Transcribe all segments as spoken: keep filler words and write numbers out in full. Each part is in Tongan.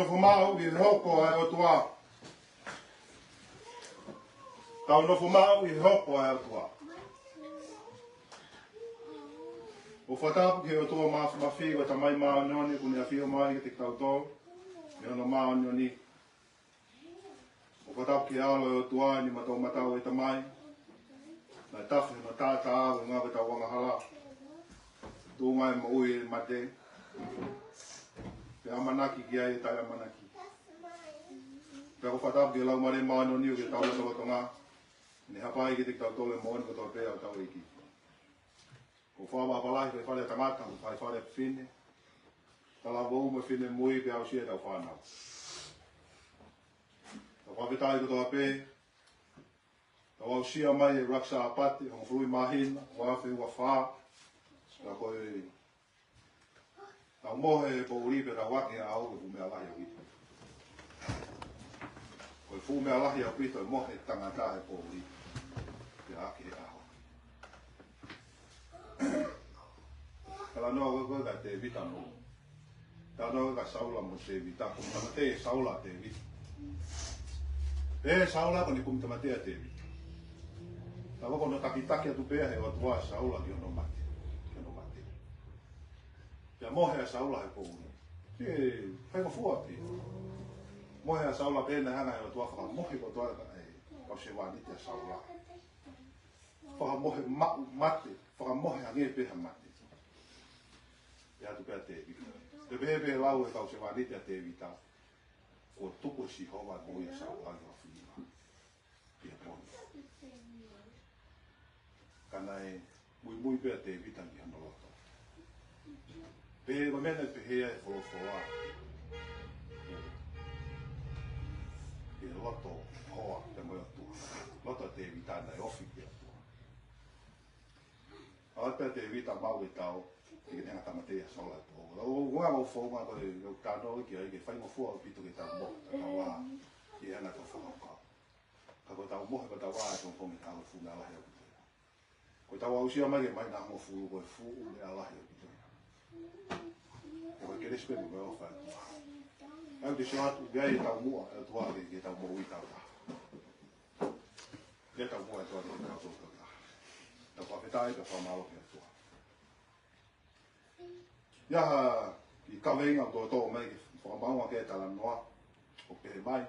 Nofo maʻu ʻi he hoko ʻa e ʻOtua. Tau nofo maʻu ʻi he hoko ʻa e ʻOtua. ʻOku fakatapu ki he ʻOtua Māfimafi, ko e Tamai Māʻoniʻoni, kuo ne ʻafio mai kiate kitautolu ʻi hono māʻoniʻoni. ʻOku fakatapu ki he ʻAlo ʻo e ʻOtua, ʻi he matau ʻo e Tamai. Naʻe tafe hono taʻataʻa, ko e ngāue ʻo ʻetau angahala. Tuʻunga ʻi he moʻui ʻi he mate. Pea ʻamanaki ki ai ʻa e taʻeʻamanaki. Pea ʻoku fakatapu ki he Laumālie Māʻoniʻoni ʻoku ʻi hotau lotolotonga. Ne hapai kiate kitautolu e moʻoni kotoa pē ʻa hotau ʻEiki. ʻOku fakamaʻalahi ʻa e fale ʻa e tangata, ʻoku fai fale ʻa e fefine. Talavou mo e finemui pea aʻusia ʻetau fānau. Tau fakafetaʻi kotoa pē. Tau aʻusia mai e ʻuluaki Sāpate, hongofulu ʻi māhina, ua afe ua fā. Ka ko e tau mohe he poʻuli pea tau ʻaki ʻa e ʻaho ko e fuʻu meʻa lahi ʻaupito. Ko e fuʻu meʻa lahi ʻaupito e mohe tangata he poʻuli pea ʻaki e ʻaho. Talanoa ko ē kia Tēvita mo. Talanoa kia Saula mo Tēvita, kumi tāmateʻi ʻe Saula ʻa Tēvita. Pehē ʻe Saula ko ʻene kumi tāmateʻi ʻa Tēvita. Ka ko hono takitaki atu pē ʻe he ʻOtua ʻa Saula ki hono mate. Ki hono mate. Pea mohe ʻa Saula he poʻuli. Ke faingofua pē. Mohe ʻa Saula pea naʻe hanga ʻe he ʻOtua ʻo fakamohe kotoa ʻa e kau sevāniti ʻa Saula. Fakamohe maʻu mate, fakamohe hangē pē ha mate. Pea ʻatu pē ʻa Tēvita. Pea pehē pē lau ʻa e kau sevāniti ʻa Tēvita, kuo tuku ʻe Sihova ʻa e moʻui ʻa Saula ʻi he ʻaho ni. ʻI he poʻuli. Ka naʻe muimui pē ʻa Tēvita ki hono loto. Pea ko e meʻa naʻe pehē ai e folofola. Ki he loto hoa pea mo e ʻOtua. Loto ʻa Tēvita naʻe ofi ki he ʻOtua. ʻAlu pē ʻa Tēvita ʻo maʻu e tao, ʻi heʻene hanga ʻo tāmateʻi ʻa Saula he poʻuli. ʻOku ou, ʻoku ou founga ko e, ʻoku ou talanoa ki ai ke faingofua ʻaupito ke tau mohe, ka tau ʻā, ʻi he anga ʻetau fakakaukau. Ka ko ʻetau mohe, ko ʻetau ʻā, ʻoku ou founga ʻetau fuʻu meʻa lahi ʻaupito. Ko ʻetau aʻusia mai ke mai na mo fulu ko e fuʻu meʻa lahi ʻaupito. Ko e kelesi pē mo e ʻofa ʻa e ʻOtua. ʻOku te sio atu, ʻoku ʻi ai e taumuʻa ʻa e ʻOtua ke, ke tau moʻui tautaha. ʻI ai e taumuʻa ʻa e ʻOtua ke tau moʻui tautaha. Tau fakafetaʻi pea fakamālō ki he ʻOtua. ʻI ai ha kiʻi kaveinga ʻoku toutou mai ke fakamaʻunga ki ai e talanoa, ʻoku pehē mai.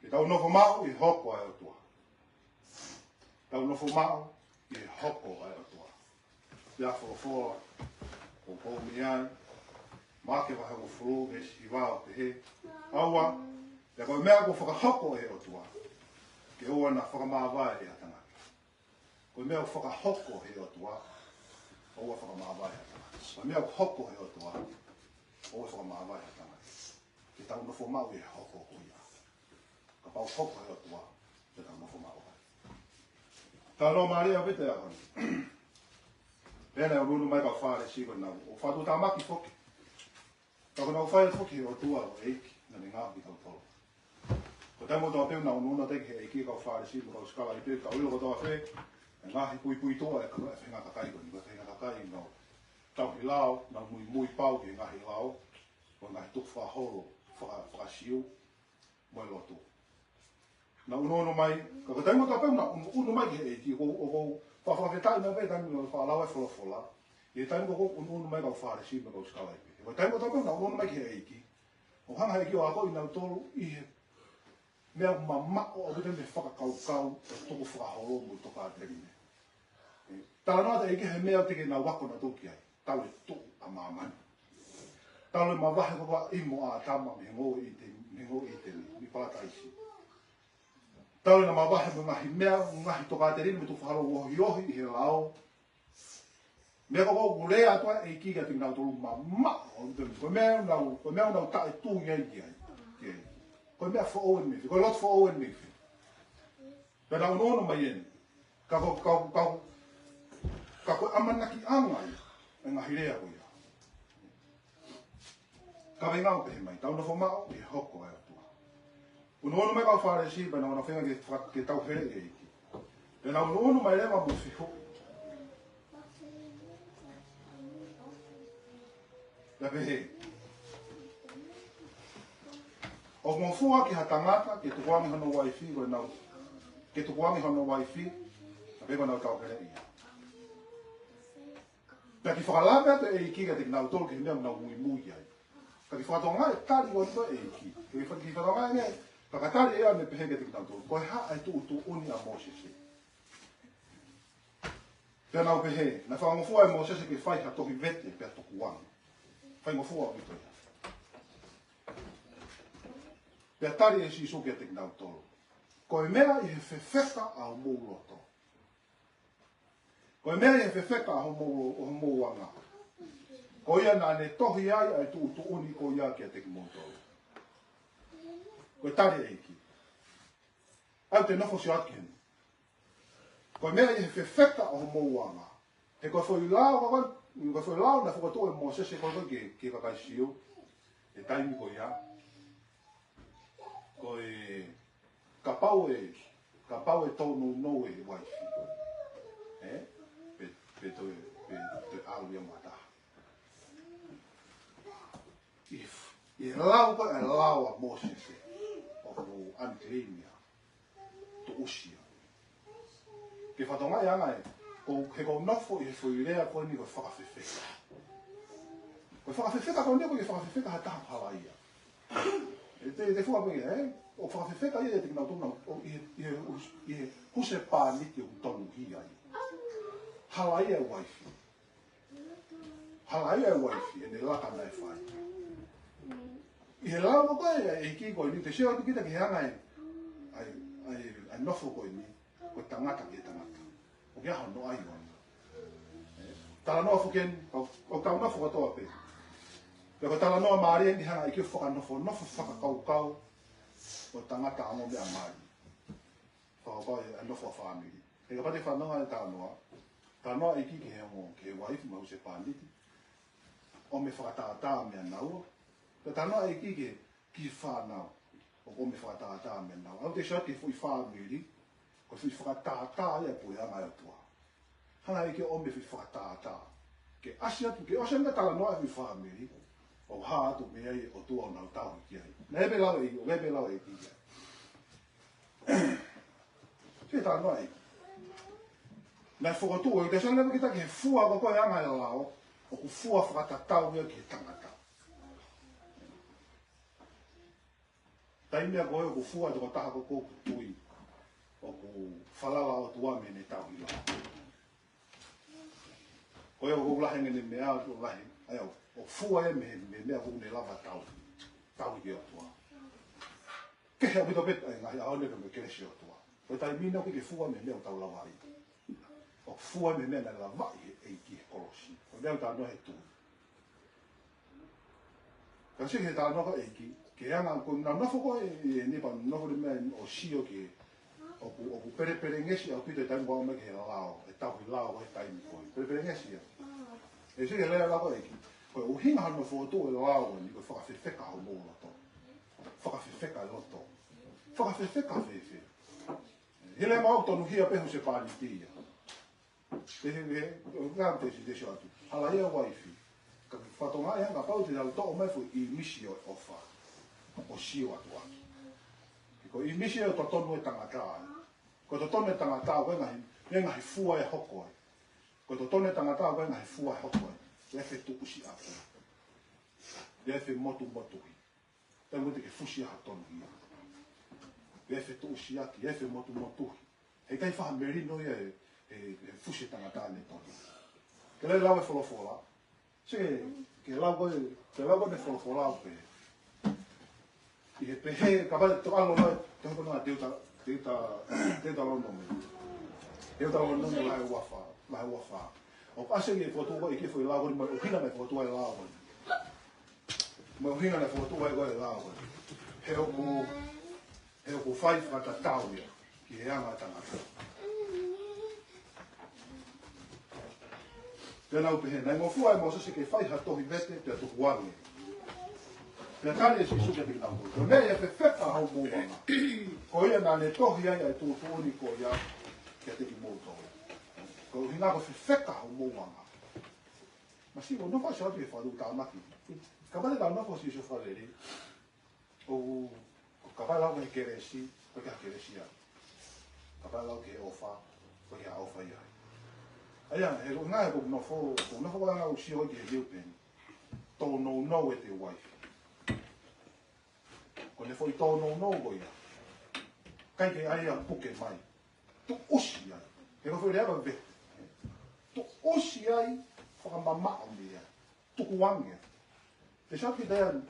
Ke tau nofo maʻu ʻi he hoko ʻa e ʻOtua. Tau nofo maʻu ʻi he hoko ʻa e ʻOtua. ʻI he folofola ʻoku ou ʻomi ai, Maʻake vahe hongofulu, veesi hiva ʻoku pehē. ʻAua, pea ko e meʻa kuo fakahoko ʻe he ʻOtua, ke ʻoua naʻa fakamāvae ʻe ha tangata. Ko e meʻa ʻoku fakahoko ʻe he ʻOtua, ʻoua fakamāvae ʻe ha tangata. Ko e meʻa ʻoku hoko ʻe he ʻOtua, ʻoua fakamāvae ʻe ha tangata. Ke tau nofo maʻu ʻi he hoko ko ia. Kapau hoko ʻe he ʻOtua, ke tau nofo maʻu ai. Talanoa mālie ʻaupito he ʻaho ni. Pea naʻe ʻunuʻunu mai e kau Fālesi ko ʻenau, ʻo fakatuʻutāmaki foki. Ka ko ʻenau fai foki he ʻOtua ko e ʻEiki, naʻa ne ngaohi kitautolu. Ko e taimi kotoa pē naʻa nau ʻunuʻunu atu ki he ʻEiki e kau Fālesi mo e kau sikalaipe, ka ʻoku ʻilo kotoa pē, e ngaahi puipuituʻa ʻa e ka-, e faʻahinga kakai ko eni, ko e faʻahinga kakai nau tauhi lao, nau muimui pau ki he ngaahi lao, mo e ngaahi tukufakaholo, faka-, faka-Siu, mo e lotu. Naʻa nau ʻunuʻunu mai, ka ko e taimi kotoa pē naʻa nau ʻunuʻunu mai ki he ʻEiki, ʻoku ou, ʻoku ou fakafetaʻi mai pē taimi naʻa nau faʻa lau e folofola, ʻi he taimi ko ē ʻoku ʻunuʻunu mai e kau Fālesi mo e kau sikalaipe. Ko e taimi kotoa pē naʻa nau ʻunuʻunu mai ki he ʻEiki, ʻoku hanga ʻe he ʻEiki ʻo akoʻi kinautolu ʻi he meʻa ʻoku mamaʻo ʻaupito mei he fakakaukau ʻo e tukufakaholo mo e tokāteline. Talanoa atu e ʻEiki he meʻa ʻoku teʻeki ke nau ako nautolu ki ai. Talu e tuʻu ʻa māmani. Talu e mavahe ko ē ʻa ʻIvi mo ʻĀtama mei he ngoue ʻi ʻĪteni, mei he ngoue ʻi ʻĪteni, mei Palataisi. Talu e mavahe mo e ngaahi meʻa, ngaahi tokāteline mo e tukufakaholo ʻoku ohiohi ʻi he lao. Meʻa ko ē ʻoku lea atu ai e ʻEiki kiate kinautolu mamaʻo ʻaupito. Ko e meʻa ʻoku nau, ko e meʻa ʻoku nau taʻetui ai ki ai. Ki ai. Ko e meʻa foʻou eni mei fē, ko e lotu foʻou eni mei fē. Pea naʻa nau ʻunuʻunu mai eni. Ka ko, ka, ka, ka ko e ʻamanakiʻanga ia e ngaahi lea ko ia. Kaveinga ʻoku pehē mai, tau nofo maʻu ʻi he hoko ʻa e ʻOtua. ʻUnuʻunu mai e kau Fālesi, pea naʻa nau feinga ke fa-, ke tau feleʻi e ʻEiki. Pea naʻa nau ʻunuʻunu mai leva mo fehuʻi. Pea pehē. ʻOku ngofua ki ha tangata ke tukuange hono uaifi, ko ʻenau, ke tukuange hono uaifi, ka pehē ko ʻenau tauheleʻi ia. Pea kiʻi fakalave atu e ʻEiki kiate kinautolu ki he meʻa ʻoku nau muimui ai. Ka kiʻi fakatokangaʻi e tali ʻa e ʻEiki. Kiʻi fa-, kiʻi fakatokangaʻi ange, ka ka tali ʻe ia ʻo ne pehē kiate kinautolu: Ko e hā ʻa e tuʻutuʻuni ʻa Mōsese? Pea nau pehē, naʻe fakangofua ʻe Mōsese ke fai ha tohi vete pea tukuange. Faingofua ʻaupito ia. Pea tali ʻe Sīsū kiate kinautolu: Ko e meʻa ʻi he fefeka ʻa homou loto. Ko e meʻa ʻi he fefeka ʻa homou, ʻa homou anga. Ko ia naʻa ne tohi ai ʻa e tuʻutuʻuni ko ia kiate kimoutolu. Ko e tali ʻa e ʻEiki. ʻOku te nofo sio atu ki heni. Ko e meʻa ʻi he fefeka ʻa homou anga. He ko e foʻi lao, ko e, ko e foʻi lao naʻe fokotuʻu ʻe Mōsese ko ē ki he, ki he kakai Siu he taimi ko ia. Ko e, kapau ʻe, kapau ʻe tōnounou e uaifi, ē? Pe, pe toe, pe toe ʻalu ia mo ha taha. ʻI he, ʻi he lau ko ē, ʻa e lao ʻa Mōsese, ʻoku unclean ia, tuʻusi ia. Ke fakatokangaʻi ange ē, ko, he ʻoku ou nofo ʻi he foʻi lea ko eni ko e fakafefeka. Ko e fakafefeka ko eni, ko e fakafefeka ha taha halaia. ʻE te, te fua pē, ē? ʻOku fakafefeka ia kiate kinautolu, ʻo ʻi he, ʻi he, ʻi he husepāniti ʻoku tonuhia ai. Halaia e uaifi. Halaia e uaifi, ʻene laka naʻe fai. ʻI he lau ko ē ʻa e ʻEiki ko eni, te sio atu kita ki he anga ʻa e, ʻa e, ʻa e, ʻa e nofo ko eni, ko e tangata ki he tangata. ʻOku ʻi ai hono ʻai ʻo eni. Ē, talanoa foki eni, ʻo, ʻoku tau nofo kotoa pē. Pea ko e talanoa mālie eni, hanga ʻe he ʻEiki ʻo fakanofonofo fakakaukau ʻo e tangata ongo meʻa mali. Fakapapau ʻa e nofo ʻa e fāmili. He kapau te fanongo he talanoa, talanoa ʻEiki ki he ongo, ki he uaifi mo e husepāniti. ʻOmi e fakatātā meia naua. Pea talanoa ʻEiki ki he, ki he fānau. ʻOku ʻomi e fakatātā meia naua. ʻOku te sio ki he foʻi fāmili, ko e foʻi fakatātā ia e puleʻanga ʻo e ʻOtua. Hanga ʻe he ʻEiki ʻo ʻomi e foʻi fakatātā. Ke ʻasi atu, ke ʻosi ange talanoa e foʻi fāmili, ʻo hā atu mei ai e ʻOtua ʻoku nau tauhi ki ai. Naʻe pē lau ʻEiki, naʻe pē lau ʻEiki ki ai. Ke talanoa ʻEiki. Naʻe fokotuʻu, ʻe te sio leva kita ki he fua ko ē ʻa e anga ʻo e lao, ʻoku fua fakatatau ia ki he tangata. Taimi ko ē ʻoku fua e tokotaha ko ē ʻoku tui ʻoku falala ʻOtua mei heʻene tauhi lao. Ko ia ʻoku lahi ange ʻene meʻa, ʻoku lahi, ʻa ia ʻoku fua ia mei he, mei he meʻa ʻoku ne lava tauhi, tauhi ki he ʻOtua. Kehe ʻaupito pē ʻa e ngaahi ʻaho ni ka mei he kelesi ʻa e ʻOtua. Ko e taimi ni ʻoku ʻikai ke fua mei he meʻa ʻoku tau lava ai. ʻOku fua mei he meʻa naʻe lavaʻi ʻe he ʻEiki he kolosi. Ko e meʻa ʻoku talanoa he tui. Ka sio ki he talanoa ko ē ʻa e ʻEiki, ki he anga ko ē naʻa nau nofo ko ē ʻi heni pea nau nofo he meʻa ʻo sio ki he, ʻoku, ʻoku pelepelengesi ʻaupito e taimi ʻoku ʻomai ki he lao, e tauhi lao ʻo e taimi ko ē. Pelepelengesi ia. ʻE sio ki he lea ʻa e ʻEiki. Ko e ʻuhinga hono fokotuʻu e lao ni, ko e fakafefeka homou loto. Fakafefeka e loto. Fakafefeka fēfē? He lea maʻu tonuhia pē husepāniti ia. Te he, he, ʻo ngā te si te sio atu. Halaia e uaifi. Ka ke fakatokangaʻi ange kapau te tau toʻo mai e foʻi ʻīmisi ʻo e ʻofa. ʻO sio atu ʻaki. Ko e ʻīmisi ʻo e totonu e tangata ai. Ko e totonu e tangata ʻoku ʻi ai e ngaahi, ʻi ai e ngaahi fua ʻe hoko ai. Ko e totonu e tangata ʻoku ʻi ai e ngaahi fua ʻe hoko ai. ʻE fetuʻusiʻaki. ʻE femotumotuhi. Taimi ʻoku te ke fusi ai ha tonuhia. ʻE fetuʻusiʻaki, ʻe femotumotuhi. Heʻikai faʻa melino ia ʻe, ʻe, ʻe fusi e tangata ʻene tonu. Ke lea lau e folofola. Sio, ke lau ko ē, ke lau ko ē ʻene folofola ʻo pehē. ʻI he pehē, kapau te u ʻalu mai, te u hoko ʻo Teuta-, Teuta-, Teutalōnome. Teutalōnome vahe ua fā, vahe ua fā. ʻOku ʻasi ki he fokotuʻu ko ē ʻEiki e foʻi lao ko eni mo e ʻuhinga naʻe fokotuʻu ai e lao ko eni. Mo e ʻuhinga naʻe fokotuʻu ai ko ē e lao ko eni. He ʻoku, he ʻoku fai fakatatau ia ki he anga ʻo e tangata. Pea nau pehē, naʻe ngofua ʻe Mōsese ke fai ha tohi vete pea tukuange. Pea tali ʻe Sīsū kiate kinautolu: Ko e meʻa ʻi he fefeka ʻa homou anga. Ko ia naʻa ne tohi ai ʻa e tuʻutuʻuni ko ia kiate kimoutolu. Ko e ʻuhinga ko e fefeka ʻa homou anga. Masiʻi, ʻoku nofo ʻa Sīsū he fakatuʻutāmaki. Kapau te tau nofo ʻo sio fakalelei. ʻO, Kapau lau ki he kelesi, ko e kelesi ia. Kapau lau ki he ʻofa, ko e ʻofa ia. ʻA ia, he ko e ngaahi ko e nofo, ko e nofo ko e ngaahi ʻosi ʻo ki he hiu peni. Tōnounou ʻete uaifi. Ko ʻene foʻi tōnounou ko ia. ʻIkai ke ʻai ia puke mai. Tuʻusi ai. He ko e foʻi lea ko e vete. Tuʻusi ai, fakamamaʻo mei ai. Tukuange. Te sa ki te an,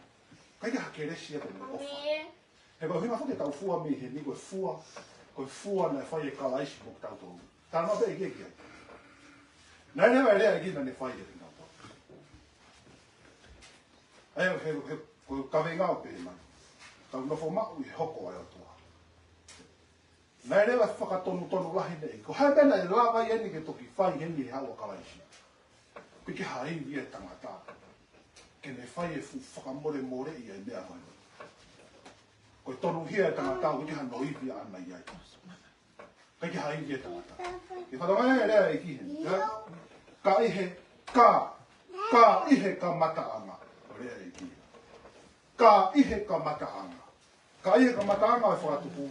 ʻikai ke ha kelesi ia ko e ʻofa. He ko e hinga foki ʻetau fua mei heni ko e fua, ko e fua naʻe fai ʻe Kalaisi mo kitautolu. Talanoa pē ʻEiki ki ai. Naʻe lea, lea ʻEiki naʻa ne fai ʻe kitautolu. ʻA ia, he, he, ko e kaveinga ʻoku pehē mai. Tau nofo maʻu ʻi he hoko ʻa e ʻOtua. Naʻe lea fakatonutonu lahi naʻe ʻEiki. Ko hai mena e lava ia ni ke toki fai heni he haʻu ʻa Kalaisi. Piki ha ivi ʻa e tangata. Ke ne fai e fuʻu fakamolemoleʻi ʻa e meʻa ko eni. Ko e tonuhia e tangata, ʻoku ʻikai ke hano ivi ʻaʻana ʻi ai. ʻIkai ke ha ivi e tangata. Ke fakatonga e lea ʻEiki heni. Ia? Ka ʻi he, ka, ka ʻi he kamataʻanga. Ko e lea ʻEiki. Ka ʻi he kamataʻanga. Ka ʻi he kamataʻanga ʻo e fakatupu.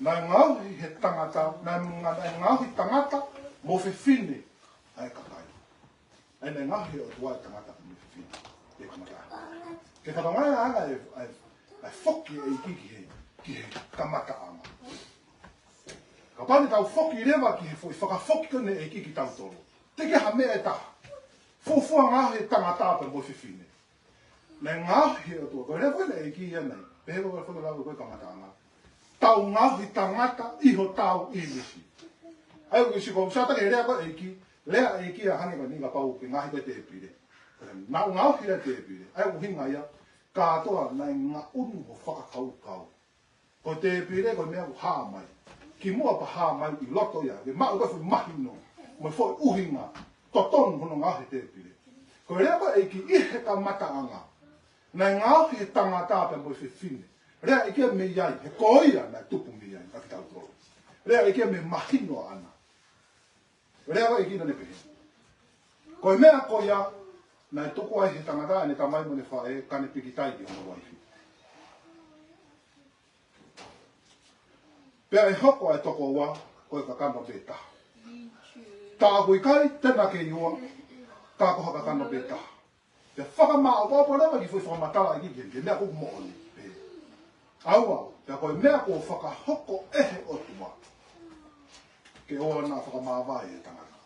Naʻe ngaohi he tangata, naʻe nga-, naʻe ngaohi tangata mo fefine ʻa e kakai. ʻA ia naʻe ngaohi he ʻOtua e tangata mo fefine. Ke kamataʻanga. Ke fakatonga e anga e, e, e foki e ʻEiki ki he, ki he kamataʻanga. Kapau te tau foki leva ki he foʻi fakafoki ko eni ʻEiki kitautolu. Teʻeki ha meʻa ʻe taha. Fuofua ngaohi e tangata pea mo fefine. Naʻe ngaohi he ʻOtua. Ko e lea ko eni ʻEiki ia nei. Pehē ko e foʻi lea ko e kamataʻanga. Tau ngaohi tangata ʻi hotau ʻīmisi. ʻA ia ʻoku ʻi ai ko e sata ke lea ko e ʻEiki. Lea ʻEiki ia hangē ko eni kapau ke ngaohi ko e tēpile. Naʻa ku ngaohi e tēpile. ʻA ia ʻoku hinga ia. Kātoa naʻe ngaʻunu ho fakakaukau. Ko e tēpile, ko e meʻa ʻoku hā mai. Kimuʻa pea hā mai ʻi loto ia, ke maʻu ko e foʻi mahino, mo e foʻi ʻuhinga, totonu hono ngaohi e tēpile. Ko e lea ko e ʻEiki ʻi he kamataʻanga. Naʻe ngaohi he tangata pea mo e fefine. Lea ʻEiki ia mei ai, he ko ia naʻe tupu mei ai, ʻa kitautolu. Lea ʻEiki ia mei he mahino ʻaʻana. Lea ko e ʻEiki naʻa ne pehē. Ko e meʻa ko ia, naʻe tuku ai he tangata ʻene tamai mo ʻene faʻē, ka ne pikitai ki hono uaifi. Pea ʻe hoko ʻa e toko ua, ko e kakano pē taha. Tā ʻoku ʻikai te na kei ua, ka ko ha kakano pē taha. Pea fakamaʻopoʻopo leva ki he foʻi fakamatala ʻEiki ki he, ki he meʻa ʻoku moʻoni. Pea ʻoua, pea ko e meʻa kuo fakahoko ʻe he ʻOtua. Ke ʻoua naʻa fakamāvae ʻe he tangata.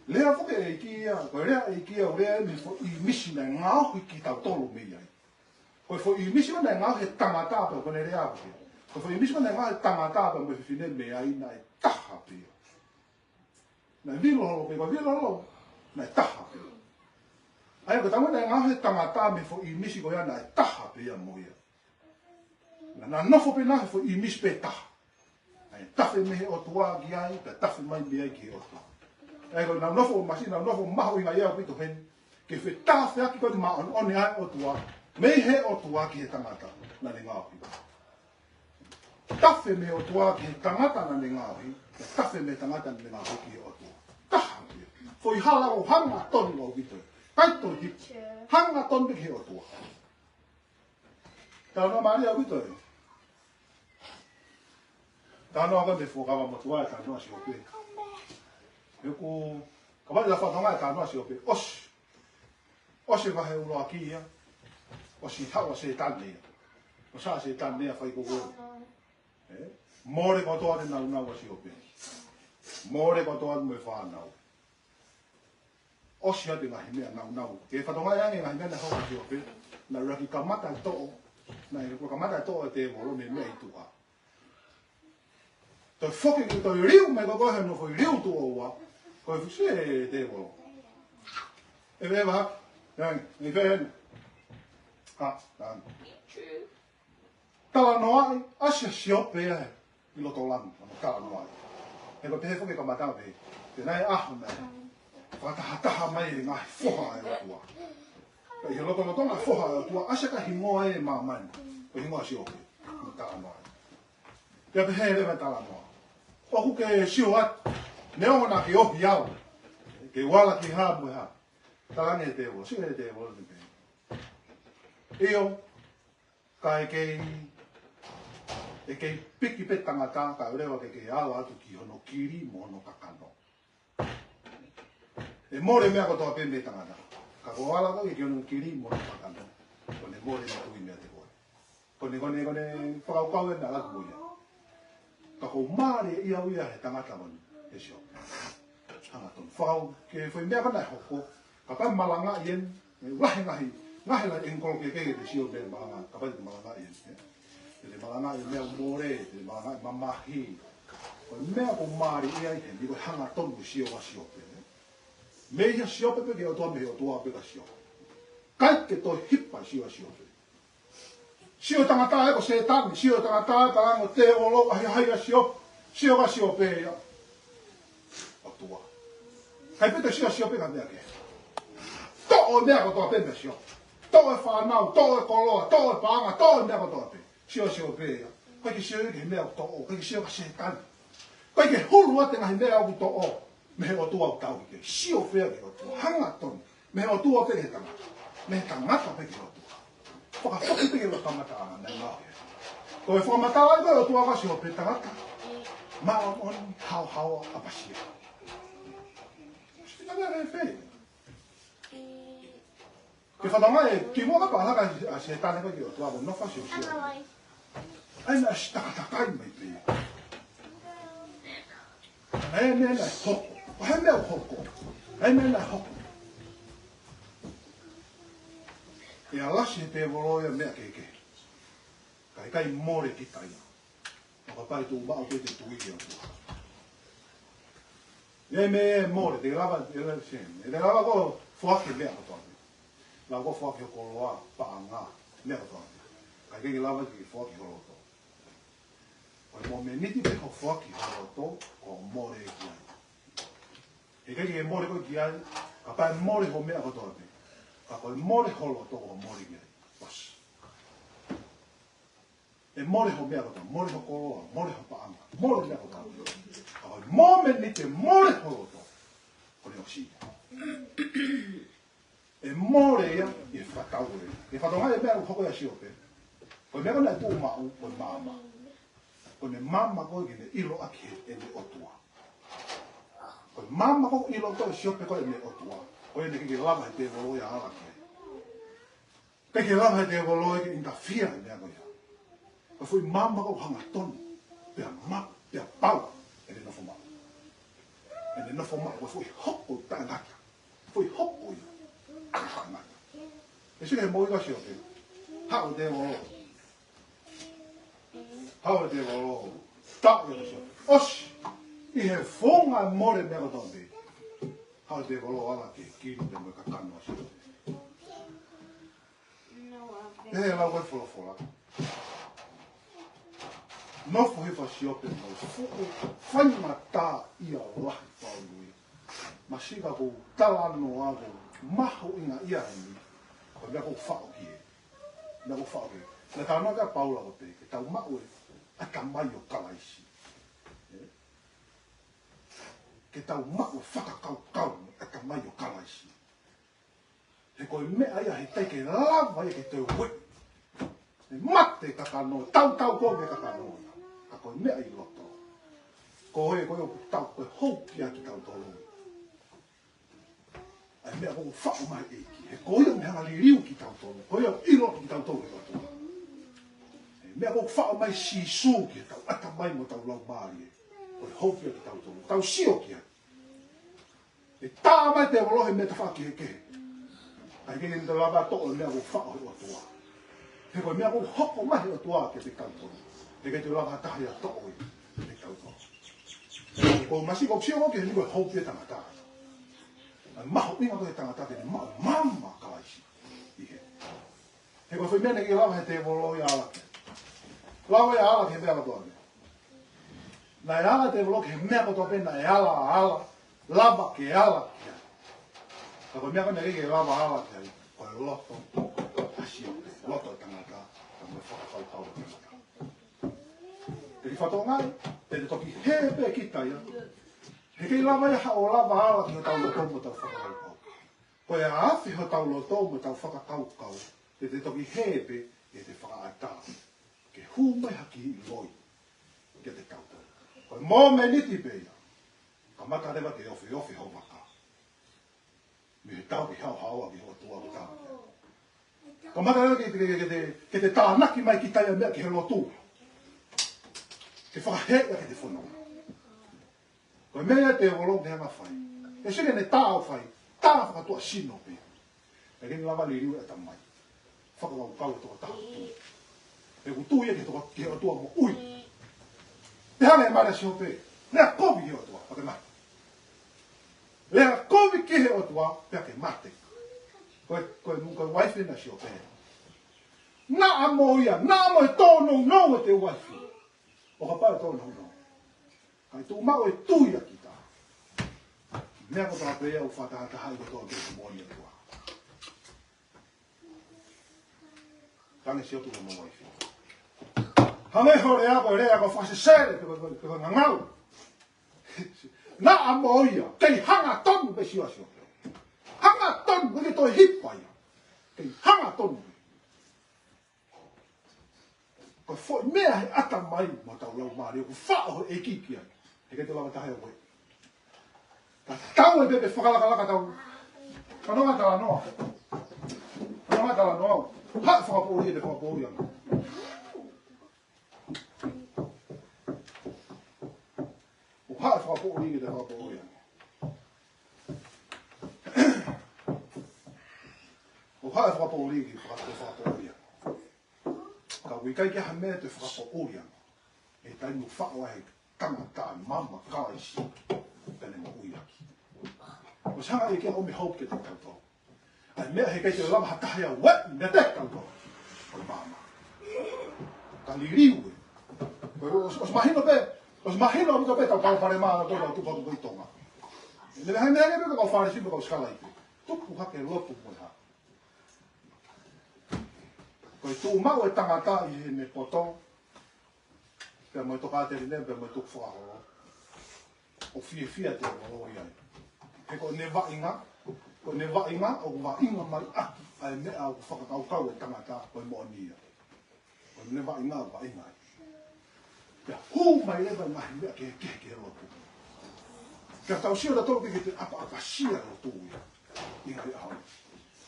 Lea foki ʻEiki ia, ko e lea ʻEiki ia, ʻo lea mei he foʻi ʻīmisi naʻe ngaohi kitautolu mei ai. Ko e foʻi ʻīmisi naʻe ngaohi he tangata pē, ko ʻene lea foki. Ko e foʻi ʻīmisi naʻe ngaohi he tangata pē mo e fefine mei ai naʻe taha pē ia. Naʻe vilo holo pē, ko e vilo holo, naʻe taha pē ia. ʻA ia ko e taimi naʻe ngaohi he tangata mei he foʻi ʻīmisi ko ia naʻe taha pē ia mo ia. Naʻa na nofo pē na he foʻi ʻīmisi pē taha. ʻA ia tafe mei he ʻOtua ki ai, pea tafe mai mei ai ki he ʻOtua. ʻA ia ko e nau nofo masi, nau nofo mahuʻinga ia ʻaupito heni. Ke fetāfeaki ko e māʻoniʻoni ʻa e ʻOtua. Mei he ʻOtua ki he tangata. Naʻa ne ngaohi. Tafe mei he ʻOtua ki he tangata naʻa ne ngaohi. Pea tafe mei he tangata naʻa ne ngaohi ki he ʻOtua. Taha pē ia. Foʻi hala ʻo hangatonu ʻaupito. ʻIkai toe hiki. Hangatonu pē ki he ʻOtua. Talanoa mālie ʻaupito ē. Talanoa ko e fuakava motuʻa e talanoa Siope. He ʻoku, kapau te ta fakatonga e talanoa Siope. ʻOsi. ʻOsi e vahe ʻuluaki ia. ʻOsi haʻu ʻa Sētane ia. ʻOsi haʻu ʻa Sētane ia fai ko ko. Ē? Mole kotoa ʻene nāunau ʻa Siope. Mole kotoa mo e fānau. ʻOsi atu e ngaahi meʻa nāunau. Ke fakatonga ange e ngaahi meʻa naʻe hoko kia Siope. Naʻe ʻuluaki kamata e toʻo. Naʻe ʻuluaki kamata e toʻo e tēvolo mei he meʻa ʻi tuʻa. Toe foki ke toe liu mai ko ko he nofo ʻi liu tuʻo ua. Ko e fusi e tēvolo. ʻE veva. Yang, ʻi fē heni. Ah, ah. Talanoaʻi, ʻasi ʻa Siope ia ʻi loto langi, ʻo talanoaʻi. He ko e pehē foki e kamata pē, te nai ʻaho mai. Fakatahataha mai e ngaahi foha ʻa e ʻOtua. Pea ʻi he lotolotonga e foha ʻa e ʻOtua, ʻasi ʻa e hingoa ʻi māmani. Ko e hingoa ʻo Siope, ʻo talanoaʻi. Pea pehē leva e talanoa. ʻOku ke sio atu, neongo naʻa ke ohi au. Ke u ala ki ha mo ha. Talaange ʻe he tēvolo, sio ʻe he tēvolo te pehē. ʻIo, kae kei ʻE kei piki pē tangata, kae ʻoua ke ke ala atu ki hono kili mo hono kakano. ʻE mole meʻa kotoa pē mei tangata. Ka ko e ala ko ē ki hono kili mo hono kakano, ko ʻene mole ʻene tui meiate koe. Ko ʻene, ko ʻene, ko ʻene fakakaukau ʻe ala atu ko ia. Ka ʻoku mālie ia ʻaupito he tangata ko eni, ʻe Siope. Hangatonu. Fakau, ke foʻi meʻa ko ena ʻe hoko. Kapau ʻe malangaʻi eni, ʻe lahi e ngaahi, ngaahi lahi e ngolo ke ke ke sio pe malanga, kapau ʻe malangaʻi eni, ē. ʻE malangaʻi e meʻa mole, ʻe malangaʻi mamahi. Ko e meʻa ʻoku mālie ia ʻi heni, ko e hangatonu e sio ʻa Siope, ē. Mei he Siope pē ki he ʻOtua, mei he ʻOtua pē kia Siope. ʻIkai ke toe hipa e sio ʻa Siope. Sio tangata ē ko Sētane, sio tangata ē ka ango te olo, ʻahiʻahi ʻa Siope, sio kia Siope ia. ʻOtua. ʻIkai pē toe sio Siope ki ha meʻa kehe. Toʻo e meʻa kotoa pē mei Siope. Toʻo e fānau, toʻo e koloa, toʻo e paʻanga, toʻo e meʻa kotoa pē. Sio Siope ia. ʻIkai ke sio ia ki he meʻa ʻoku toʻo, ʻikai ke sio kia Sētane. ʻIkai ke hulu atu e ngaahi meʻa ʻoku toʻo mei he ʻOtua ʻoku tauhi ke. Sio pē ia ki he ʻOtua. Hangatonu. Mei he ʻOtua pē ki he tangata. Mei he tangata pē ki he ʻOtua. Fakafoki pē ki he kamataʻanga, naʻe ngāue. Ko e fakamatala ko ē ʻa e ʻOtua kia Siope, tangata māʻoniʻoni, haohaoa, ʻapasia. Sio ki he meʻa ʻe fē. Ke fakaʻaongaʻi, kimuʻa kapau ʻe laka ʻa Sētane ko ē ki he ʻOtua, ko e nofo ʻa Siope. ʻAi naʻa ʻosi takatakai mai pē. ʻAi meʻa naʻe hoko. ʻAi meʻa hoko. ʻAi meʻa naʻe hoko. ʻE alasi ʻe he tēvolo ia e meʻa kehekehe. Ka ʻe ʻikai mole kita ia. ʻO kapau ʻe tuʻu maʻu pē ʻete tui ki he ʻOtua. ʻAi meʻa mole, te ke lava, ʻe lava sen. ʻE te lava koe ʻo foaki e meʻa kotoa pē. Lava koe ʻo foaki ho koloa, paʻanga, meʻa kotoa pē. Ka ʻe ʻikai ke lava ke foaki ho loto. Ko e mōmeniti pē hoʻo foaki ho loto, ʻoku mole ki ai. ʻE ʻikai ke mole koe ki ai, kapau ʻe mole ho meʻa kotoa pē. Ka ko e mole ho loto ʻoku mole ki ai. ʻOsi. ʻE mole ho meʻa kotoa, mole ho koloa, mole ho paʻanga, mole meʻa kotoa. Ka ko e mōmeniti ʻe mole ho loto, ko ʻene ʻosi ia. ʻE mole ia ʻi he fakatau ē. ʻE fakaʻaongaʻi e meʻa ʻoku hoko kia Siope. Ko e meʻa ko ē naʻe tuʻu maʻu, ko e maama. Ko ʻene maama ko ē ke ne ʻilo ʻaki ʻene ʻOtua. Ko e maama ko ē ʻilo ko ē ʻe Siope ko ʻene ʻOtua. Ko ia naʻe ʻikai ke lava ʻe he tēvolo ia ʻo ala ki ai. ʻIkai ke lava ʻe he tēvolo ia ke interfere he meʻa ko ia. Ko e foʻi maama ko ē hangatonu, pea maʻu, pea pau ʻene nofo maʻu. ʻEne nofo maʻu, ko e foʻi hoko taʻengata. Foʻi hoko ia. Taʻengata. ʻE sio ki he moʻui ʻa Siope. Haʻu e tēvolo. Haʻu e tēvolo. Taʻu ia ʻa Siope. ʻOsi. ʻI he funga mole meʻa kotoa pē. Haʻu e tēvolo ʻo ala ki he kili pea mo e kakano ʻa Siope. Pehē ʻe he lau ko ē folofola. Nofo hifo ʻa Siope mo e fuʻu faingataʻaʻia lahi faʻu ui. Masika ko e talanoa ʻoku mahuʻinga ia heni. Ko e meʻa ʻoku faʻo ki ai. Meʻa ʻoku faʻo ki ai. Naʻe talanoa ki ai ʻa Paula ʻo pehē, ke tau maʻu e ʻatamai ʻo Kalaisi. Ē? Ke tau maʻu e fakakaukau mo e ʻatamai ʻo Kalaisi. He ko e meʻa ia he ʻikai ke lava ia ke toe ueʻi. ʻE mate e kakano, tautau ko ē mo e kakano. Ka ko e meʻa ʻi loto. Ko e, ko e ʻoku tau, ko e houʻeiki ʻa kitautolu. ʻA e meʻa ʻoku faʻo mai ʻe he ʻEiki. He ko ia ʻoku ne hanga ʻo liliu kitautolu. Ko ia ʻoku ʻilo kitautolu ʻe he ʻOtua. ʻA e meʻa ʻoku faʻo mai ʻe Sīsū ki heʻetau ʻatamai mo ʻetau laumālie. Ko e houʻeiki ʻa kitautolu. Tau sio ki ai. ʻE tā mai e tēvolo he meʻa tafaʻaki kehekehe. ʻIkai ke ne lava ʻo toʻo e meʻa ʻoku faʻo ʻe he ʻOtua. He ko e meʻa ʻoku hoko mai ʻe he ʻOtua kiate kitautolu. ʻE ʻikai te lava ha taha ia ʻo toʻo ia kiate kitautolu. Ko e masika ʻoku sio ki heni ko e houʻeiki ʻa e tangata. ʻA e mahuʻinga ko ē ʻo e tangata ke ne maʻu e maama ʻa Kalaisi. ʻI he He ko e foʻi meʻa naʻe ʻikai lava ʻe he tēvolo ia ʻo ala ki ai. Lava ia ʻo ala ki he meʻa kotoa pē. Naʻe ala e tēvolo ki he meʻa kotoa pē naʻe ala, ala, lava ke ala ki ai. Ka ko e meʻa ko ē naʻe ʻikai ke lava ʻo ala ki ai, ko e loto ʻa Siope, loto ʻo e tangata, ka mo e fakakaukau ʻo e tangata. Te ke fakatokangaʻi, te te toki hē pē kita ia. He ʻikai lava ia haʻo lava ʻo ala ki hotau loto mo hotau fakakaukau. Ko e ʻaʻafi hotau loto mo ʻetau fakakaukau, te te toki hē pē ʻi heʻete fakaʻatā ke Hū mai ha kiʻi loi kiate kitautolu. Ko e mōmeniti pē ia, kamata leva ke ofeofe ho vaka. Mei he tau ke haohaoa ki he ʻOtua ʻoku tau. Kamata leva ke, ke, ke, ke te, ke te tānaki mai kita ia meʻa ki he lotu. Ke fakaheeʻi ʻaki ʻete fononga. Ko e meʻa ia ʻa e tēvolo ke hanga fai. ʻE sio ki heʻene tā ʻoku fai, tā fakatuʻasino pē. ʻIkai ke ne lava liliu e ʻatamai. Fakakaukau ʻa e tokotaha ʻoku tui. ʻOku tui ia ki he toko-, ki he ʻOtua moʻui. Pea hanga ʻe Mare Siope. Lea kovi ki he ʻOtua, pea ke mate. Lea kovi ki he ʻOtua, pea ke mate. Ko e, ko e, ko e uaifi ʻena ʻo Siope. Naʻa mo ia, naʻa mo e tōnounou ʻete uaifi. ʻO kapau ʻe tōnounou. Kae tuʻu maʻu e tui ʻa kita. Meʻa kotoa pē ia ʻoku fakatahatahaʻi kotoa pē ki he moʻoni ʻa e ʻOtua. Tangi Siope mo hono uaifi. Hangē ho lea ko e lea ko e fakasesele pe ko e, pe ko e ngangau. Naʻa mo ia, kei hangatonu pē Siope. Hangatonu, ʻikai ke toe hipa ia. Kei hangatonu pē. Ko e foʻi meʻa he ʻatamai mo hotau laumālie, ʻoku faʻo he ʻEiki ki ai. He ʻikai te lava taha ia ʻo ue. Ka tau ʻai pē pē fakalakalaka tau. Fanongo talanoa. Fanongo talanoa. Haʻu fakapoʻuli ʻete fakapoʻuli ange. ʻO haʻu fakapoʻuli ʻete fakapoʻuli ange. ʻO haʻu fakapoʻuli ʻete faka-, fakapoʻuli ange. Ka ʻoku ʻikai ke ʻi ai ha meʻa te fakapoʻuli ange. ʻI he taimi ʻoku faʻo ai he tangata ʻa e maama ʻa Kalaisi. Pea ne moʻui ʻaki. ʻOsi hanga ʻe he ʻEiki ʻo ʻomi hope kiate kitautolu. ʻA e meʻa he ʻikai te lava ha taha ia ʻo ue, mea te kau ko. Ko e maama. Ka liliu ē. Ko e ʻosi, ʻosi mahino pē, ʻosi mahino ʻaupito pē kau palopalema ʻa e tau tupu atu ko ē ʻi Tonga. Ne vehai meʻa ke pē kau Fālesi mo e kau sikalaipe. Tupu hake lotu mo e hā. Ko e tuʻu maʻu e tangata ʻi heʻene poto. Pea mo e tokāteline, pea mo e tukufakaholo. ʻOku fiefia e tēvolo ʻi ai. He ko ʻene vaʻinga, ko ʻene vaʻinga, ʻoku vaʻinga mai ʻaki ʻa e meʻa ʻoku fakakaukau e tangata ko e moʻoni ia. Ko ʻene vaʻinga ʻoku vaʻinga ai. Pea hū mai leva e ngaahi meʻa kehekehe ki he lotu. Pea tau sio tautolu ki he ʻapaʻapasia e lotu ia. ʻI he ngaahi ʻaho ni.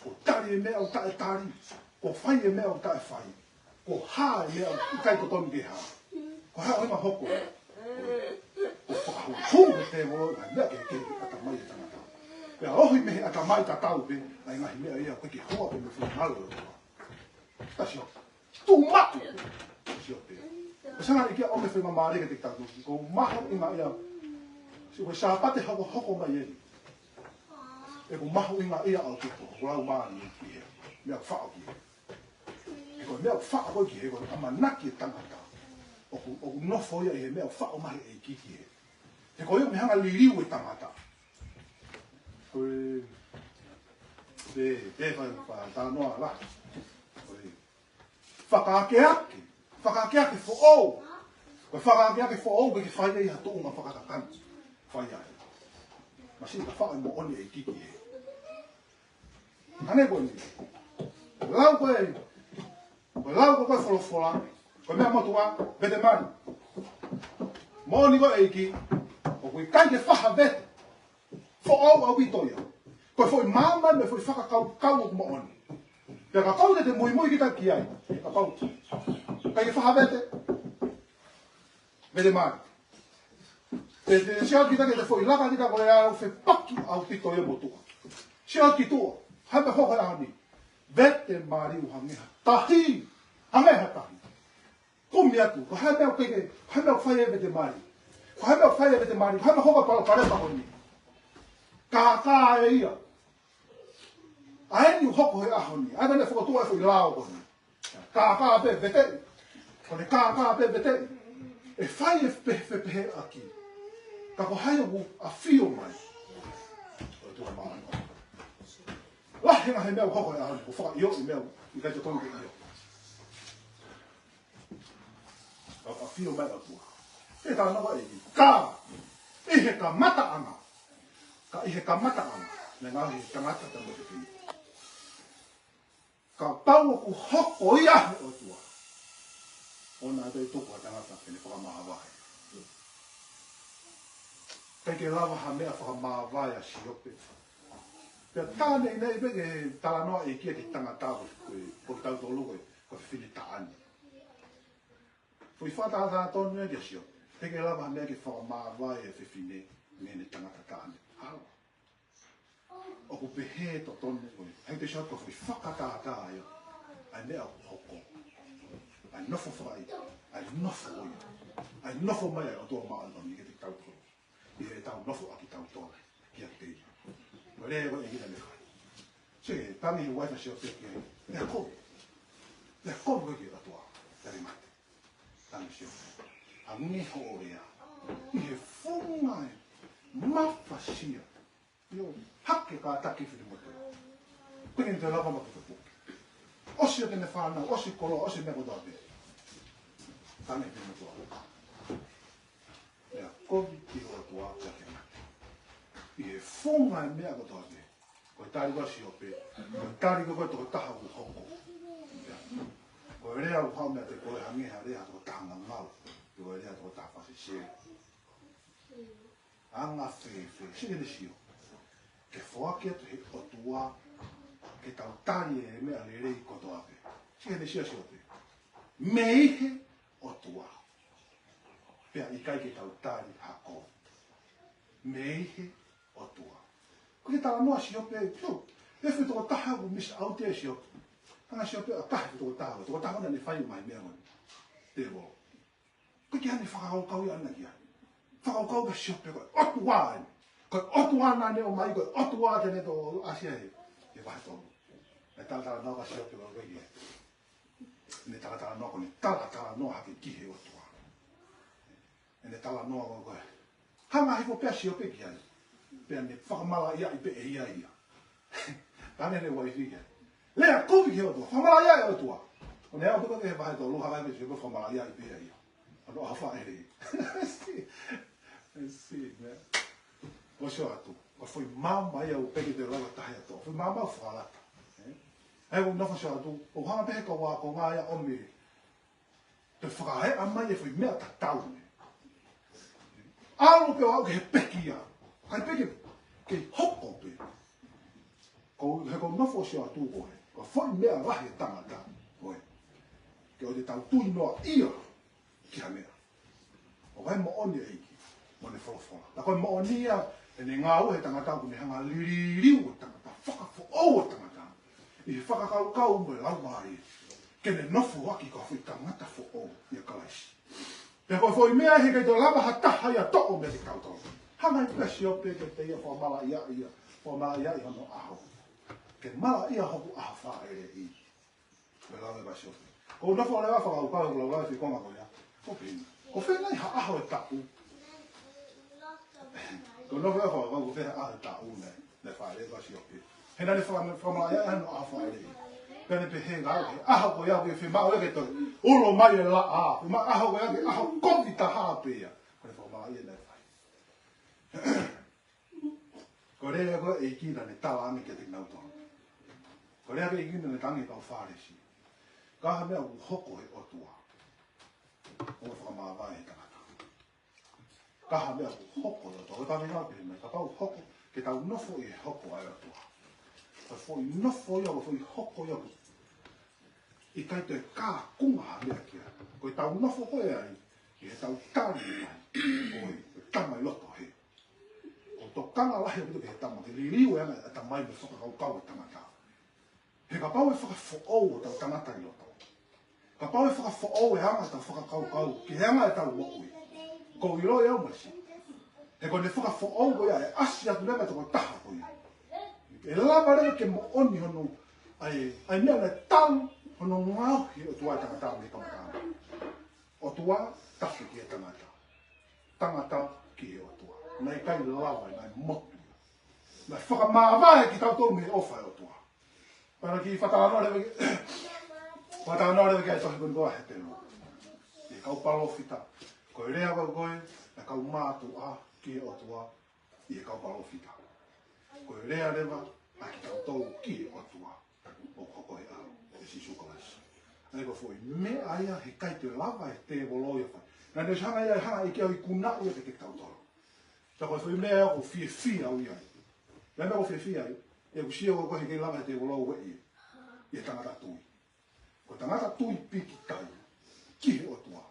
Ko e tali e meʻa ʻoku taʻetali. Ko e fai e meʻa ʻoku taʻefai. Ko e hā e meʻa ʻoku ʻikai totonu ke hā. Ko e hā e ʻuhinga hoko. Ko e fakahūhū ʻe he tēvolo e ngaahi meʻa kehekehe ki he ʻatamai e tangata. Pea ʻohi mei he ʻatamai tatau pē, ʻa e ngaahi meʻa ia ʻoku ʻikai ke hoa pē mei he finangalo ʻo e ʻOtua. Tasi o. Tuʻu maʻu. Tasi o pē. Ko e sanga ʻi kia ʻo me fai mamare ke te tatu. Ko e mahuʻinga ia. Sio ko e Sāpate hokohoko mai eni. ʻOku mahuʻinga ia ʻaupito. Ko e laumālie ki he. Meʻa faʻo ki he. He ko e meʻa ʻoku faʻo ko ē ki he ko e ʻamanaki e tangata. ʻOku, ʻoku nofo ia ʻi he meʻa ʻoku faʻo mai he ʻEiki ki he. He ko ia mei he hanga liliu e tangata. Ko e, pē, pē fai, fai talanoa la. Ko e, fakaakeake. Fakaakeake foʻou. Ko e fakaakeake foʻou, ke ke fai ai ha tuʻunga fakakakano. Fai ai. Masiʻi ka faʻo e moʻoni e ʻEiki ki he. Hane ko eni. Lau ko e, ko e lau ko e folofola, ko e meʻa motuʻa, vete mali. Moʻoni ko e ʻEiki, ʻoku ʻikai ke faʻa vete. Foʻou ʻaupito ia. Ko e foʻi maama mo e foʻi fakakaukau ʻoku moʻoni. Pea kapau te te muimui kita ki ai. Kapau. ʻIkai ke faʻa vete. Vete mali. Te, te, sio kita ki he foʻi laka kita ko e ʻalu fepaki ʻaupito ia motuʻa. Sio ki tuʻa, hanga hoko e ʻaho ni. Vete mali ʻo hangē ha tahi. Hangē ha tahi. Kumi atu, ko e hā e meʻa ʻoku ke, ko e hā e meʻa ʻoku fai e vete mali. Ko e hā e meʻa ʻoku fai e vete mali, ko e hā e meʻa hoko e palopalema ko eni. Kākā ʻe ia. ʻA eni ʻoku hoko he ʻaho ni, ʻa eni ʻoku fokotuʻu e foʻi lao ko eni. Kākā pē, veteʻi. Ko ʻene kākā pē, veteʻi. ʻE fai e fe-, fe-, fepeheʻaki. Ka ko hai ʻoku ʻafio mai. ʻOtua māʻoniʻoni. Lahi e ngaahi meʻa ʻoku hoko he ʻaho ni, ʻoku fakaʻioʻi meʻa ʻoku ʻikai totonu ke ʻio. ʻA, ʻafio mai ʻOtua. He talanoa ʻEiki. Ka, ʻi he kamataʻanga. Ka ʻi he kamataʻanga. Naʻe ngaohi e tangata pea mo e fefine. Kapau ʻoku hoko ia he ʻOtua. ʻOua naʻa toe tuku ha tangata ke ne fakamāvae. ʻIkai ke lava ha meʻa fakamāvae ʻa Siope. Pea tā neʻineʻi pē ke talanoa e kia ki tangata ko, ko, ko tautolu ko, ko e fefine taʻane. Foʻi fakatātā tonu ia kia Siope. ʻIkai ke lava ha meʻa ke fakamāvae e fefine mei heʻene tangata taʻane. Hala. ʻOku pehē totonu ko e, ʻai te Siope ko e foʻi fakatātā ia ʻa e meʻa ʻoku hoko. ʻA e nofo fakaʻita, ʻa e nofo ʻo ia, ʻa e nofo mai ʻa e ʻOtua Māʻoniʻoni kiate kitautolu. ʻI heʻetau nofo ʻa kitautolu kiate ia. Ko e lea ko ē ʻa e ʻEiki naʻa ne fai. Sio ki he tangi he uaifi ʻa Siope ki ai. Lea kovi. Lea kovi ko ē ki he ʻOtua. Tali mate. Tangi Siope. Hangē hoʻo lea. ʻI he funga e mafasia. ʻIo, hake kātaki e finemotuʻa. Pea ne toe lava maʻu e puke. ʻOsi ʻa ʻene fānau, ʻosi e koloa, ʻosi e meʻa kotoa pē. Tangi e finemotuʻa. Lea kovi ki he ʻOtua pea ke mate. ʻI he funga e meʻa kotoa pē. Ko e tali ko ē ʻa Siope. Ko e tali ko ē ʻa e tokotaha ʻoku hoko. Ko e lea ʻoku haʻu meiate koe hangē ha lea ʻa e tokotaha ngangau. Ko e lea ʻa e tokotaha fakasesele. Anga fēfē, sio ki he sio. Ke foaki atu he ʻOtua, ke tau tali e meʻa lelei kotoa pē. Sio ki he sio ʻa Siope. Mei he ʻOtua. Pea ʻikai ke tau tali ha kovi. Mei he ʻOtua. Ko e talanoa ʻa Siope, pio. E fē tokotaha ʻoku miss out ʻe Siope. Hanga ʻe Siope ʻo ʻatā e fē tokotaha, tokotaha naʻa ne fai mai e meʻa ko ē. Tēvolo. Ko e ʻikai ke ne fakakaukau ia ʻana ki ai. Fakakaukau pē ʻa Siope ko e ʻOtua eni. Ko e ʻOtua naʻa ne ʻomai, ko e ʻOtua te ne toʻo ʻasi ai. ʻI he vahe tolu. ʻE talatalanoa ʻa Siope ko e ʻikai ke. Ne talatalanoa ko ʻene talatalanoa hake ki he ʻOtua. ʻEne talanoa ko ē. Hanga hifo pē ʻa Siope ki ai. Pea ne fakamalaʻiaʻi pē ʻe ia ia. Tane ne uaifi ki ai. Lea kovi ki he ʻOtua. Fakamalaʻiaʻi e ʻOtua. ʻO ne aʻu pē ki he vahe tolu, hanga pē ʻa Siope ʻo fakamalaʻiaʻi pē ia ia. ʻO ne ʻofa ʻa e lea. Esi, esi, ne. ʻOsi atu. Ko e foʻi maama ia ʻoku ʻikai ke te lava tahi atu. Foʻi maama ʻoku fakalata. Ē? ʻA ia ʻoku nofo ʻosi atu. ʻOku hanga pē he kau ākonga ia ʻo ʻomi toe fakaeʻa mai e foʻi meʻa tatau ni. ʻAlu pē ʻo aʻu ki he pekia. ʻIkai pē ke, ke hoko pē. Ko e, he ko e nofo ʻosi atu ko ē. Ko e foʻi meʻa lahi e tangata. Ko ē. Ke ʻoua te tau tui noa ia ki ha meʻa. ʻOku ʻi ai e moʻoni ʻa e ʻEiki mo ʻene folofola. Ka ko e moʻoni ia ʻene ngāue he tangata ʻoku ne hanga ʻo liliu e tangata, fakafoʻou e tangata. ʻI he fakakaukau mo e laumālie. Ke ne nofo ʻaki ko e foʻi tangata foʻou ʻia Kalaisi. Pea ko e foʻi meʻa he ʻikai toe lava ha taha ia ʻo toʻo meiate kitautolu. Hanga ʻe Siope ke te ia fakamalaʻiaʻi ia, fakamalaʻiaʻi hono ʻaho. Ke malaʻia hoku ʻaho fāʻeleʻi. Ko e lau ʻa Siope. Ko e nofo leva fakakaukau, ko e lau lau e fika ko ia. Ko e pehē ni. Ko fē nai ha ʻaho ʻe taʻu. Ko e nofo leva fakakaukau, ko fē ha ʻaho ʻe taʻu nai. Naʻe fāʻeleʻi ʻa Siope. He naʻa ne faka-, fakamalaʻia hono ʻaho fāʻeleʻi. Pea ne pehē ʻe ia, he ʻaho ko ia ʻoku fiemaʻu ia ke toe ulo mai e laʻā. Ko e ʻaho ko ia ko e ʻaho kovi taha pē ia. Ko ʻene fakamalaʻia naʻe fai. Ko e lea ko ē ʻa e ʻEiki naʻa ne tala ange kiate kinautolu. Ko e lea ko ē ʻa e ʻEiki naʻa ne tala ange ki he kau Fālesi. Ka ha meʻa ʻoku hoko he ʻOtua. ʻOua fakamāvae he tangata. Ka ha meʻa ʻoku hoko he ʻOtua. Ko e tala ange pē mai. Kapau hoko, ke tau nofo ʻi he hoko ʻa e ʻOtua. Ko e foʻi nofo ia, ko e foʻi hoko ia. ʻIkai toe kākunga ha meʻa ki ai. Ko ʻetau nofo ko ē ai, ʻi heʻetau tali mai. ʻOi, ko e tama ʻi loto hē. Ko e tokanga lahi ʻaupito ki he tama, ke liliu e anga e tama mo e fakakaukau e tangata. He kapau ʻe fakafoʻou hotau tangata ʻi loto. Kapau ʻe fakafoʻou e anga ʻetau fakakaukau, ki he anga ʻetau moʻui. ʻOku ou ʻilo ʻe au mai si. He ko ʻene fakafoʻou ko ia ʻe ʻasi atu leva e tokotaha ko ia. ʻE lava leva ke moʻoni hono, ʻa e, ʻa e meʻa naʻe tau, hono ngaohi ʻe he ʻOtua e tangata mei he kamataʻanga. ʻOtua, tafe ki he tangata. Tangata ki he ʻOtua. Naʻe ʻikai lava, naʻe motu. Naʻe fakamāvae kitautolu mei he ʻofa ʻa e ʻOtua. Pea naʻe kiʻi fakatalanoa leva ki, fakatalanoa leva ki ai e tohi ko eni ko Hepelū. ʻI he kau palōfita. Ko e lea ko ē, ʻa e kau mātuʻa ki he ʻOtua. ʻI he kau palōfita. Ko e lea leva, ʻa kitautolu ki he ʻOtua. ʻOku hoko he ʻao, ʻe Sīsū Kalaisi. ʻA ia ko e foʻi meʻa ia heʻikai ke lava ʻe he tēvolo ia ʻo fai. Naʻe ʻosi hanga ia, hanga ʻe ia ʻo ikunaʻi ia kiate kitautolu. Ka ko e foʻi meʻa ia ʻoku ou fiefia au ai. Meʻa ʻoku ou fiefia ai, ʻoku ou sio au ko e heʻikai lava ʻe he tēvolo ʻo ueʻi ia. ʻI he tangata tui. Ko e tangata tui pīkitai ki he ʻOtua.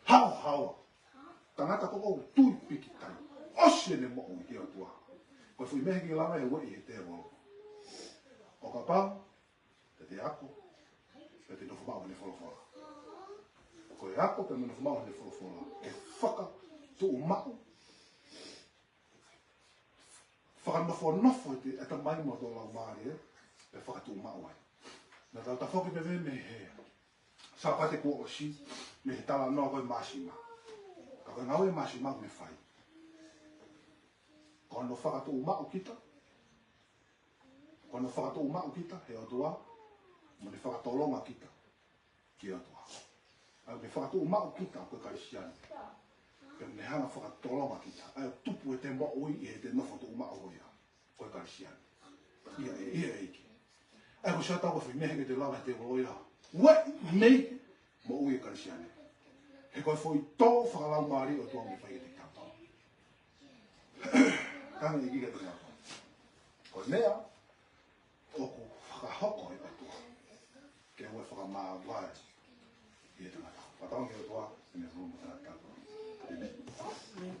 Haohaoa. Tangata ko ē ʻoku tui pīkitai. ʻOsi ʻene moʻui ki he ʻOtua. Ko e foʻi meʻa heʻikai lava ʻe ia ʻo ueʻi ʻe he tēvolo. ʻO kapau te te ako, pea te nofo maʻu heʻene folofola. Ko e ako pea mo e nofo maʻu heʻene folofola, ke fakatuʻumaʻu, fakanofonofo ʻete ʻatamai mo hoto laumālie, pea fakatuʻumaʻu ai. Naʻa tau tafoki pē mei he Sāpate kuo ʻosi, mei he talanoa ko ē māsima. Ka ko e ngāue māsima ʻoku ne fai, ko hono fakatuʻumaʻu kita, ko hono fakatuʻumaʻu kita he ʻOtua, mo ne fakatolonga kita ki he ʻOtua. ʻA ia ʻoku ne fakatuʻumaʻu kita ko e Kalisitiane. Pea ne hanga ʻo fakatolonga kita. ʻA ia ʻoku tupu ʻete moʻui ʻi heʻete nofo tuʻumaʻu ko ia ko e Kalisitiane. ʻIa, ʻia ʻEiki. ʻA ia ko e sio atu ko e foʻi meʻa heʻikai ke lava ʻe he tēvolo ia ʻo ueʻi mei he moʻui ʻa e Kalisitiane. He ko e foʻi tō fakalaumālie ʻo e ʻOtua ʻoku ne fai kiate kitautolu. Tangata ʻEiki kiate kitautolu. Ko e meʻa ʻoku fakahoko ʻe he ʻOtua ke ʻoua ʻe fakamāvae ʻe he tangata. Fakatauange ki he ʻOtua, ʻene rūma tangata. ʻĒmeni.